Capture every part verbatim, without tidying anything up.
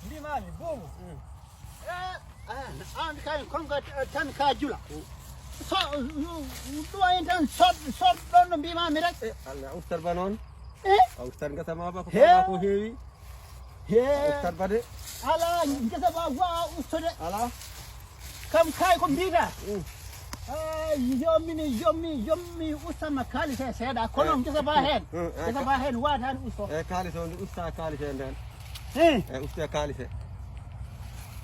Mbimami bubu. Eh, eh, an kay konga tan ka jula. So ɗo en tan sod sod ɗon no mbimami rek. Eh, Allah ustat ba noon. Eh? A ustat ngesa ma ba ko He. Ko heewi. He. A ustat ba de. Ala ngesa ba wa ustude. Ala. Kam kay ko mbiɗa. Mm. Ah, yommi yommi yommi ustama kaalis he seeɗa kono Eh. Ngesa ba heen. Mm, eh, Ngesa ka- ba heen waata heen usto. E kaalis o nde usta kaalis e nden. Eh. E usta kaalis e.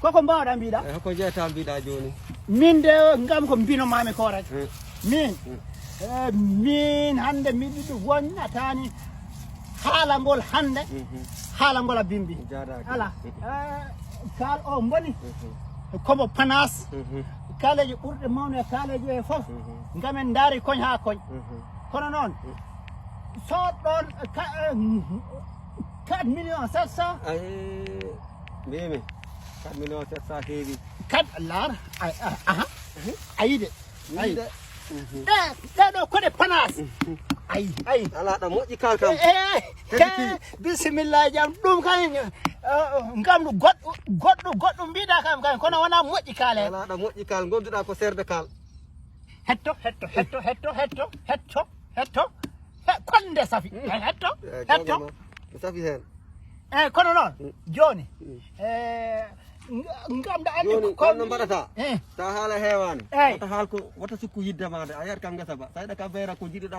Koko mbawɗa mbiɗa? E hoko jeeta mbiɗa jooni? Min de ngam ko mbino mami ko rek. Mm. Min. Mm. Eh, min hannde miɗiɗo wonnatani haalangol hannde. Mhm. Haalangol a bimbi. Jaadaaka. Ala. Mhm. Eh, kal o mboni. Mhm. Komo panas. Mhm. Kaleeje ɓurɗe mawne e kaleeje e fof. Mhm. Ngamen ndaari koñ haa koñ. Mhm. Kono noon, soɗɗon ka- eh, quatre millions sept cent. Ay, mbimi quatre millions sept cent heewi. Kat laar. Ay, ah, aha. Ayi de. Ayi. Ɗe ɗeɗo koɗe panas. Ayi, ayi. Ala ɗo moƴƴi kal kam. Eh, eh, bisimillahi jam ɗum kan. Ngam goɗɗo goɗɗo goɗɗo mbiɗa kam kan kono wona moƴƴi kal he. Ala ɗo moƴƴi kal gonduɗa ko serde kal. Hetto hetto hetto hetto hetto hetto hetto. He- konde safi. Hetto. Eh, hetto. Jogoma. Ko safi hen. Eyyi kono noon jooni e ngamɗa ande joni ko- kon no mbaɗata. Eh. Sa haala heewani. Eyyi. Wata haal ko wata sukku yidde ma de a yiyat kam ngesa ba sayɗa kam beera ko jiɗuɗa.